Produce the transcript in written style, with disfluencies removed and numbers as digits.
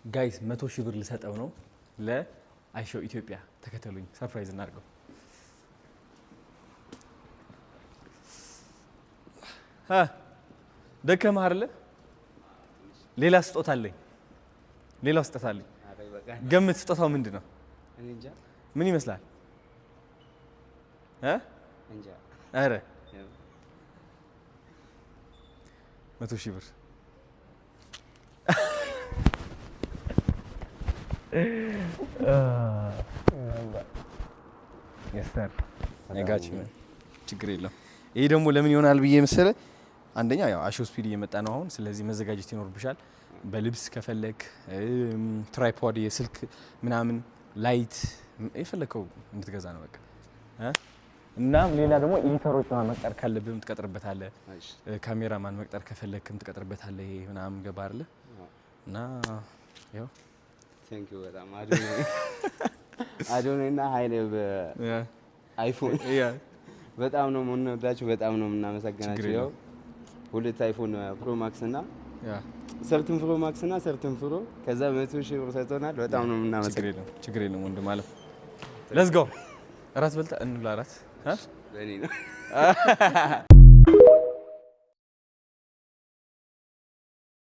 Guys፣ 100,000 ብር ልሰጠው ነው ለአይሾው ኢትዮጵያ። ተከተሉኝ፣ surprise እናድርገው። ደከመህ አይደለ? ሌላ ስጦታ አለኝ። ሌላ ስጦታ አለኝ። ገምት፣ ስጦታው ምንድን ነው? ምን ይመስላል? ኧረ 100,000 ብር። Yes sir፣ ችግር የለም። ይሄ ደግሞ ለምን ይሆናል ብዬ መሰለ፣ አንደኛ ያው አይሾ ስፒድ እየመጣ ነው አሁን። ስለዚህ መዘጋጀት ይኖርብሻል። በልብስ ከፈለክ፣ tripod፣ የስልክ ምናምን፣ light የፈለከው እንድትገዛ ነው በቃ። እና ሌላ ደግሞ editor ኦች መቅጠር ካለብህም ትቀጥርበታለህ። ካሜራማን መቅጠር ከፈለክም ትቀጥርበታለህ። ይሄ ምናምን ገባ አይደለ? እና ያው Thank you በጣም አዶናይ እና ሀይሌ በአይፎን፣ በጣም ነው የምንወዳችሁ፣ በጣም ነው የምናመሰግናችሁ። ያው ሁለት iPhone Pro Max እና 13 Pro Max እና 13 Pro፣ ከዛ 100,000 ብር ሰጥቶናል። በጣም ነው የምናመሰግነው። ችግር የለም ወንድም አለ። Let's go፣ እራት በልታ እንብላ እራት። በእኔ ነው።